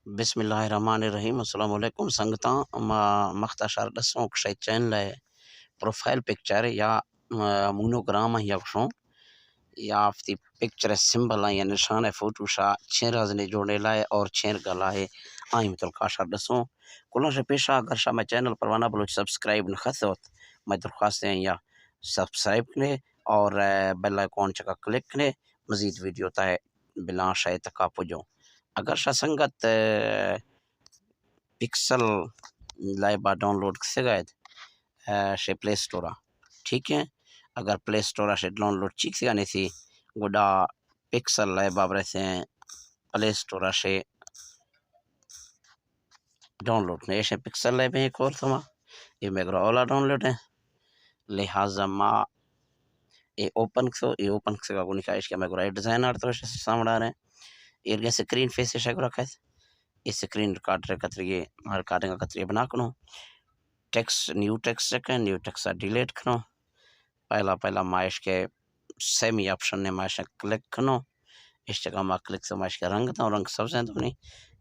بسم اللہ الرحمن الرحیم۔ السلام علیکم سنگتاں، ما مختا شار ڈسوں کہ شاید چینل ہے پروفائل پکچر یا مونوگرام یا گشوں یا آفتی پکچر سمبل یا نشان ہے فوٹو شا چین رازنے جوڑنے لائے اور چین گلائے آئی متل کا شار ڈسوں۔ کلوں سے پیشا اگر شا میں چینل پروانہ بلوچ سبسکرائب نہ خط ہوت، میں درخواست ہیں یا سبسکرائب کنے اور بیل آئیکن چکا کلک کنے، مزید ویڈیو تا بلاں شے تکا پجوں۔ اگر شا سنگت پکسل لائبا ڈاؤنلوڈ کسگا ات شے پلے سٹورا، ٹھیک ہے۔ اگر پلے سٹورا شے ڈاؤنلوڈ چیک سگا نیسی، گڈا پکسل لائبا برسیں پلے سٹورا شے ڈاؤنلوڈ نے ایشیں پکسل لیب ہیں کور تما، اے میں گرا اولا ڈاؤنلوڈ ہیں۔ لہذا ما اے اوپن کسو، اے اوپن کسو کا گونی کا ایش کہ میں گرا اے ڈیزائن آر تو سامنا رہے۔ ایر گئے سکرین فیس ایشا گرا کھت۔ اے سکرین ریکارڈر کتری، ریکارڈنگ کتری بنا کنو۔ ٹیکسٹ، نیو ٹیکسٹ چکے، نیو ٹیکسٹ ڈیلیٹ کنو۔ پہلا پہلا ما ایش کے سیمی آپشن نے ما ایش کلک کنو۔ ایش چکا ما کلک سو ما ایش کے رنگ دوں، رنگ سبزیں دونی۔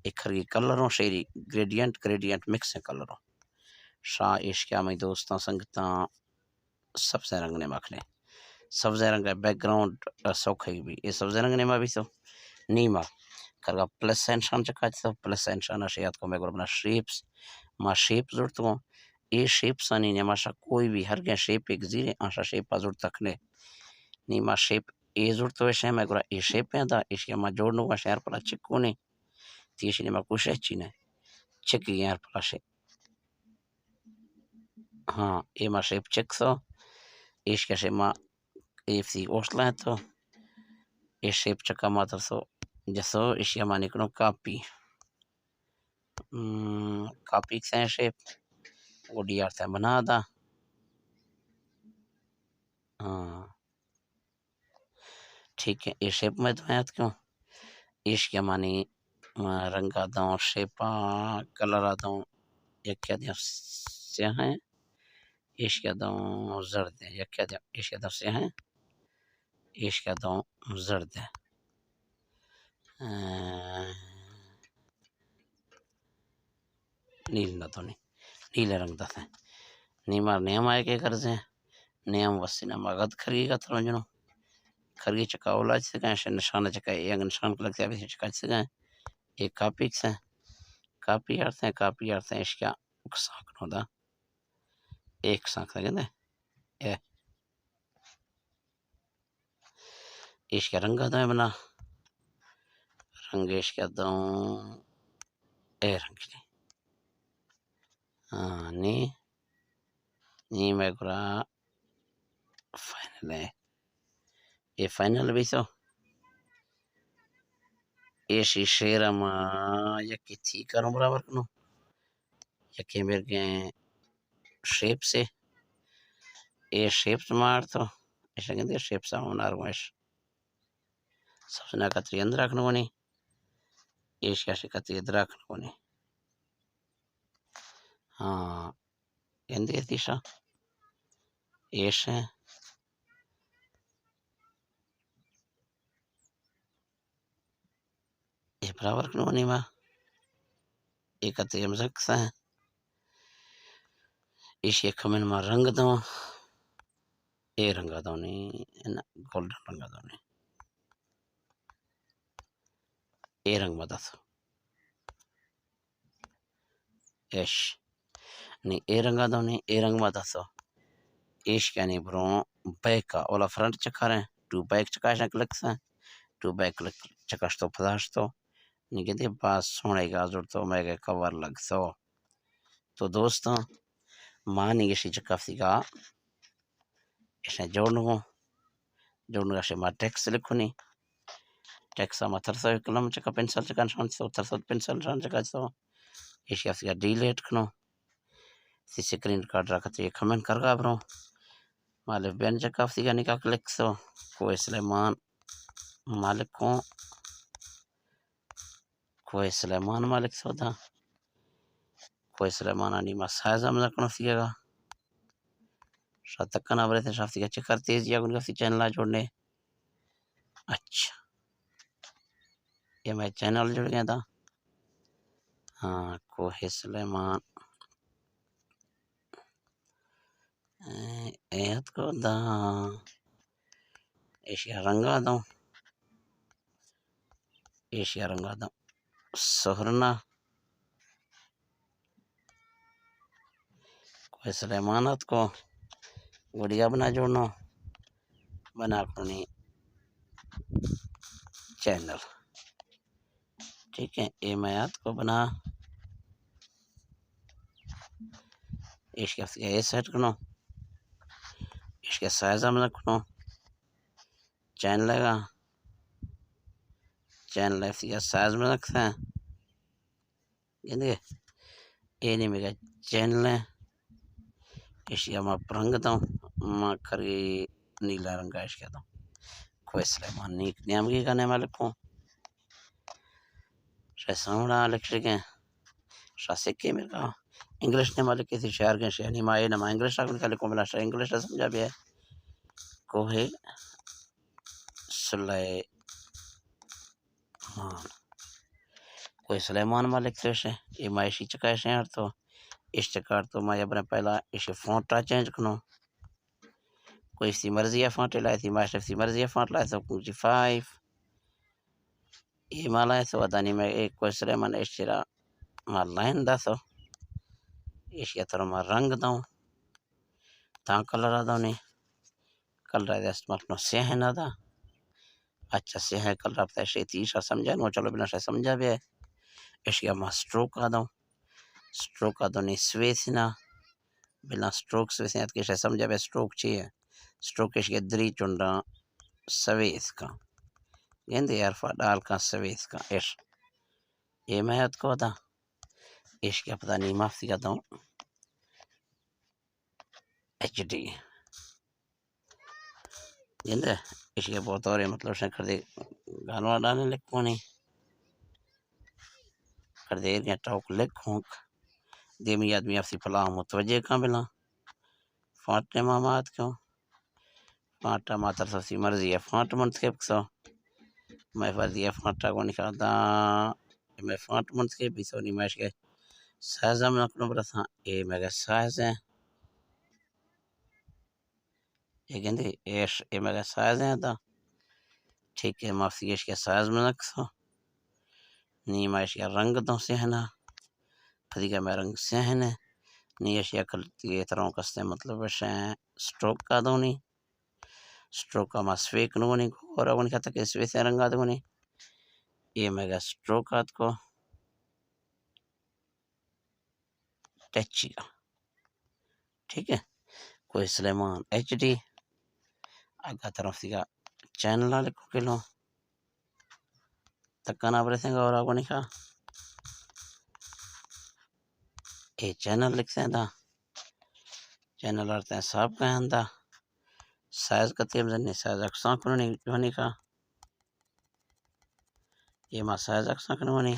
ایک کھرگی کلروں، شیری گریڈینٹ، گریڈینٹ مکسیں کلروں۔ شاہ ایش کے ہمیں دوستاں سنگتاں سبزیں رنگ نے ما کھنے۔ سبزیں رنگ بیک گراؤنڈ سوکھے بھی۔ اے سبزیں رنگ نے ما بھی تو نیما کرگا پلس نشان چکا چتو، پلس نشان شیات کو میں گربنا شیپس، ما شیپ زورتوں۔ اے شیپسانی نیما شا کوئی بھی ہر گیں شیپ ایک زیرے آشا شیپا زورت تکنے۔ نی ما شیپ اے زورتو ایشے، میں گرا اے شیپ ہیں دا، ایشی ما جوڑ نو شہر پلا چکو نے۔ تیشی نیما کوشش چی نے۔ چک گئے ہر پلا شے۔ ہاں، اے ما شیپ چک سو۔ ایش کشے ما ایف سی اوشلا تو۔ اے شیپ چکا ما ترسو۔ جسو ایشی ما نکنو کاپی۔ ہم، کاپی کسیں شیپ گڈی آرتیں بنا دا۔ ہاں، ٹھیک ہے، اے شیپ میں تو آیات کیوں؟ ایش کے مانی، آ، رنگا دوں، شیپا، کلرا دوں، یک کیا دیا سیاہ ہیں، ایش کیا دوں زرد ہیں، یک کیا دیا، ایش کیا دوں سیاہ ہیں، ایش کیا دوں زرد ہیں۔ آ، نیل نہ تو نی، نیل رنگ دات ہیں۔ نی مار نیم آئے کے کرزیں، نیم وسینا مگد کھرگی کا ترو جنو۔ کھرگی چکا اولا چ سکیں، شے نشان چکا، یک نشان کلک سے بھی چکا چ سکیں۔ ایک کاپی سے، کاپی آرتے ہیں، کاپی آرتے ہیں، اشکا کسان کنو دا۔ ایک کسان کنو دا۔ اے۔ ایشکا رنگ دائیں بنا۔ رنگ ایشکا دوں۔ اے رنگ نی۔ ہاں، نی۔ نی میں گرا فائنل ہے۔ اے فائنل بھی تو۔ ایشی شیر ہم یکی تھی کروں برابر کنوں۔ یکے مرگیں شیپ سے۔ اے شیپ مار تو۔ ایشا گندے شیپ سا ہونار گوش۔ سب سے نا کتری اندر رکھنو گونی۔ ایشیا سے کتری ادرا کنو گونی۔ ہاں۔ گندے تیشا۔ ایش ہے۔ اے برابر کنو نیما۔ اے کتے ہم زکسا۔ ایشی کمن ما رنگ دوں۔ اے رنگا دوں نی، گولڈن رنگا دوں نی۔ اے رنگ ما دسو۔ ایش۔ نی اے رنگا دوں نی، اے رنگ ما دسو۔ ایش کیا نی بروں بیک ءَ، اولا فرنٹ چکاریں، ٹو بیک چکاشاں کلک ساں، ٹو بیک کلک چکاش تو پداش تو، نی گندے باز سوہنیگا زرتو، مئیگے کور لگتو۔ تو دوستاں، ما نی گشی چکافتیگا، ایشاں جوڑنگو، جوڑنگا شے ما ٹیکسٹ لکھنی، ٹیکسٹ ما ترسا قلم چکا پنسل چکا نشان تو، ترسا پنسل نشان چکا تو، ایشی افسیگا ڈیلیٹ کنو۔ سی سکرین ریکارڈر ءَ کتری کمنٹ کرگا برو۔ مالف بین چکا افسیگا نکا کلک سو۔ کوہ سلیمان مالک کو۔ کوہ سلیمان مالک سودا۔ کوہ سلیمان آنی ما سائز ہم نکنو افسیگا۔ شا تکنا برے تے شا افسیگا چکر تیزی آ گنگا افسی چینل آ جوڑنے۔ اچھا۔ اے مئے چینل جڑ گئے دا۔ ہاں، کوہ سلیمان۔ اے، اے اتکو داں، ایشی ءَ رنگا دوں، ایشی ءَ رنگا دوں سہرنا۔ کوہ سلیمان اتکو، گڑی ءَ بنا جوڑنو، بنا کنی چینل۔ ٹھیک ہے، اے میں اتکو بنا، ایشی ءَ اے سیٹ کنو، ایشی ءَ سائز ہم کنو، چینل لگا، چینل ایشی ءَ سائز میں رکھتے ہیں۔ گندے، اے نی مگا چینل ہے، ایشی ءَ ما رنگ دوں، ما کری نیلا رنگ ایشی ءَ دوں۔ کوہ سلیمان نیک نیمگی کا نیما لکھوں۔ شے سامڑا الیکٹرک ہیں۔ شا سکے میرے کا انگلش نیما لکھی تھی شہر کے شہر نیما اے نما انگلش آ کن کا لکھوں بلا شا انگلش آ سمجھا بھی ہے۔ کوہ سلیمان۔ کوہ سلیمان ما لکھتے شے۔ اے ما ایشی چکا شے ہر تو۔ ایش چکار تو ما یبرے پہلا ایشی فونٹ آ چینج کنو۔ کوئی سی مرضی ءَ فونٹ لائے تھی، ماسٹر سی مرضی ءَ فونٹ لائے تو کوئی فائیو۔ اے مالا ہے سو ودانی میں ایک کوئی سلیمان ایشی را ما لائن دا سو۔ ایشی ءَ تر ما رنگ دوں۔ تاں کلر ءَ دوں نی۔ کلر ءَ دست مکنو سیاہ نہ دا۔ اچھا، سیاہ کلر ءَ پتہ شے تیشا سمجھا نو، چلو بنا شے سمجھا بیا۔ ایشی ءَ ما سٹروک ءَ دوں۔ سٹروک ءَ دوں نی سویس نا۔ بلا سٹروک سویس اتکے شے سمجھا بے سٹروک چی ہے۔ سٹروک ایشی ءَ دری چنڈاں سویس کا۔ گندے حرفا ڈال کا سویس کا ایش۔ اے میں اتکو دا۔ ایشی ءَ پدا نیما سی کا دوں۔ H D. گندے، ایشی ءَ بہت اور مطلب شے کردے گانوا ڈالے لکھونی۔ کردے ایریا ٹاک لکھونک۔ دیمی آدمی آپسی پلاں متوجہ کاں بلاں۔ فونٹ نے ما مات کیوں۔ فونٹ ما تر سی مرضی ہے۔ فونٹ منتخب کسو۔ میں فرضی ہے فونٹ گونی کا داں۔ میں فونٹ منتخب بیسو نی میں ایشی ءَ سائز ہم نکنو برساں۔ اے میگا سائز ہے۔ اے گندے ایش، اے مگا سائز ہیں دا۔ ٹھیک ہے، ما ایشی ءَ سائز میں نکسو۔ نی ما ایشی ءَ رنگ دوں سیاہ نا۔ پدی کا میں رنگ سیاہ نے۔ نی ایشی ءَ کل یہ تروں کستے مطلب ہے سٹروک کا دوں نی۔ سٹروک کا ما سویک نو نی گورا ونی کھتا کہ سویسے رنگا دوں نی۔ اے مگا سٹروک آتکو۔ ٹچی کا۔ ٹھیک ہے، کوہ سلیمان ایچ ڈی۔ اگا طرف سی کا چینل آ لکھو کے لو۔ تکا نا برسیں گا اور آگو نکا۔ اے چینل لکھتے ہیں دا۔ چینل آرتے ہیں صاحب کا ہے دا۔ سائز کا تیم زنی سائز اکسان کنو نی جو نکا۔ اے ما سائز اکسان کنو نی۔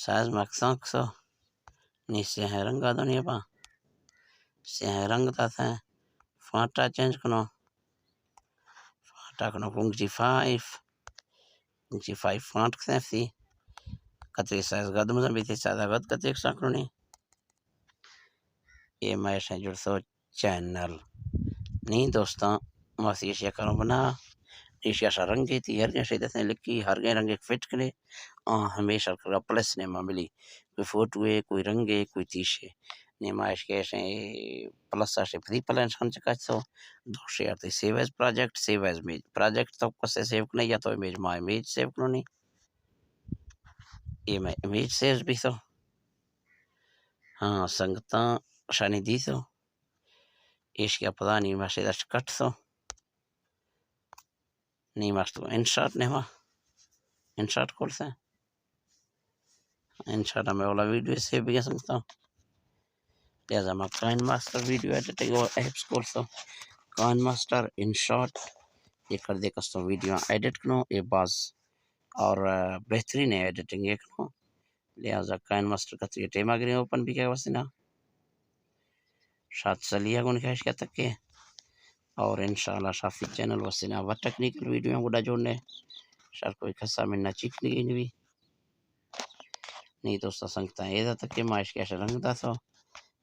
سائز ما اکسان کسو۔ نی سیاہ رنگ آ دنیا با۔ سیاہ رنگ داتا ہے۔ فانٹ آ چینج کنو۔ فانٹ آ کنو کنگ جی فائیو۔ کنگ جی فائیو فانٹ کسے سی۔ کتری سائز گد مزن بیتی سائز گد کتری اکسان کنو نی۔ اے مئے شے جڑسو چینل۔ نی دوستاں، ما سی ایشی ءَ کروں بنا، ایشی ءَ شا رنگے تی، ہر گیں شے دسیں لکھی، ہر گیں رنگے فٹ کنے، آ ہمیشہ کرا پلس نے ما ملی۔ کوئی فوٹو ہے، کوئی رنگ ہے، کوئی تیشے۔ نی ما ایشی ءَ شے پلس آ شے پری پلس نشان چکا چسو، دو شے آرتے save as project, save as image. Project تو کسے سیو کنے یا تو امیج، ما امیج سیو کنو نی۔ اے مئے امیج سیو بیسو۔ ہاں، سنگتاں شانی دیسو۔ ایشی ءَ پدا نی ما شے داشت کٹ سو۔ نی ما تو انشاٹ نے ما۔ انشاٹ کول سے۔ انشاٹ ہمیں اولا ویڈیو سیو بھی سنگتاں۔ لہذا ما کائن ماسٹر ویڈیو ایڈیٹنگ اور ایپس کول سو۔ کائن ماسٹر انشاٹ۔ یہ کر دے کستوں ویڈیو ایڈٹ کنو، یہ باز اور، آ، بہترین ایڈیٹنگ یہ کنو۔ لہذا کائن ماسٹر کتری ٹیما گریں اوپن بھی کیا وسنا۔ شات سلیا گون کہش کیا تک کے۔ اور انشاءاللہ شافی چینل وسنا و ٹیکنیکل ویڈیو گڈا جوڑنے۔ شر کوئی کسا من نہ چیک نہیں گئی نبی۔ نی دوستاں سنگتاں، اے داتگ کہ ما اشکے اش رنگ داتو،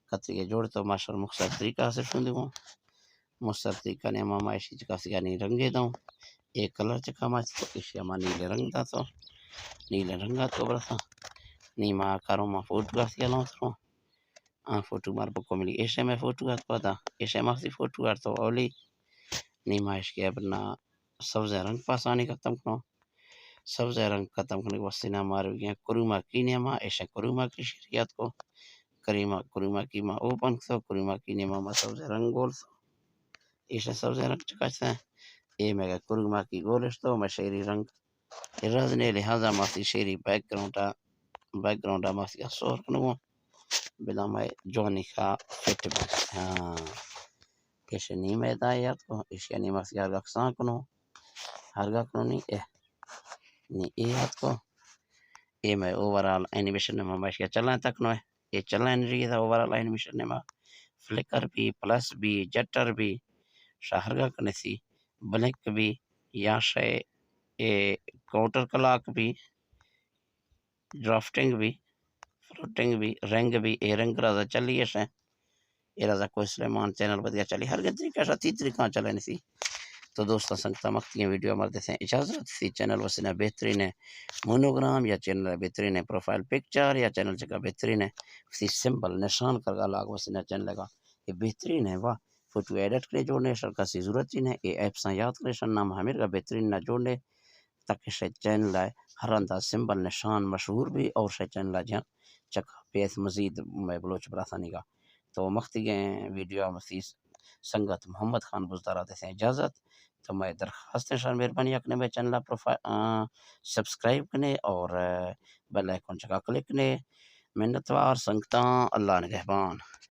کتگے جوڑ تو ما شر مختصر طریقہ سے شون دیوں۔ مختصر طریقہ نے ما، ما اشی چکا سیانی رنگے دوں۔ اے کلر چکا ما تو اشی ما نیلے رنگ داتو۔ نیلے رنگ داتو برسا۔ نی ما کاروں ما فوٹوگرافی الان تروں۔ آ فوٹو مار بکو ملی۔ ایشے میں فوٹو ات پدا۔ ایشے ما سی فوٹو ات تو اولی۔ نی ما اشکے بنا سبز رنگ پاسانی ختم کنوں۔ سبز رنگ ختم کنگ واسطے نا مار بگیاں کروما کی نیما، ایشاں کروما کی شریعت کو۔ کریما، کروما کی ما اوپن کتو، کروما کی نیما ما سبز رنگ گول تو۔ ایشاں سبز رنگ چکا چتیں۔ اے مگا کروما کی گول اشتو، ما شیری رنگ ارز نے لہذا ما سی شیری بیک گراؤنڈ، بیک گراؤنڈ ما سی سور کنگو۔ بلا ما جوانی کا فٹ بی۔ ہاں۔ ایشی نیمے دا یات کو، ایشی نیمے سی ہرگا کسان کنو۔ ہرگا کنو نی اے۔ نی اے یات کو۔ اے میں اوورال اینیمیشن میں ما اشیا چلائیں تک نو۔ اے چلائیں ری دا اوورال اینیمیشن میں ما فلکر بی، پلس بی، جٹر بی، شا ہرگا کنسی، بلک بی، یا شے اے کاؤنٹر کلاک بی، ڈرافٹنگ بی، فلوٹنگ بی، رنگ بی، اے رنگ رازا چلی ایشیں۔ اے رازا کوئی سلیمان چینل بدیا چلی، ہر گن طریقہ شا تی طریقہ چلے نسی۔ تو دوستاں سنگتاں مختی ویڈیو مر دیسیں اجازت سی۔ چینل وسینا بہترین ہے مونوگرام یا چینل بہترین ہے پروفائل پکچر یا چینل چکا بہترین ہے سی سمبل نشان کرگا لاگ وسینا چینل لگا۔ یہ بہترین ہے واہ۔ فوٹو ایڈٹ کرے جوڑنے شر کسی ضرورت ہی نہیں۔ اے ایپساں یاد کرے شن نام ہمیں کا بہترین نہ جوڑنے تاکہ شے چینل ہے ہر رندا سمبل نشان مشہور بی اور شے چینل ہے جہاں چکا پیس مزید میں بلوچ براسانی کا۔ تو مختی گئے ویڈیو مسی سنگت محمد خان بزدارا دیسیں اجازت۔ تو میں درخواست ہے شر مہربانی اکنے میں چینل پروفائل، آ، سبسکرائب کنے اور، آ، بیل آئیکن چکا کلک کنے۔ منتوار سنگتاں، اللہ نگہبان۔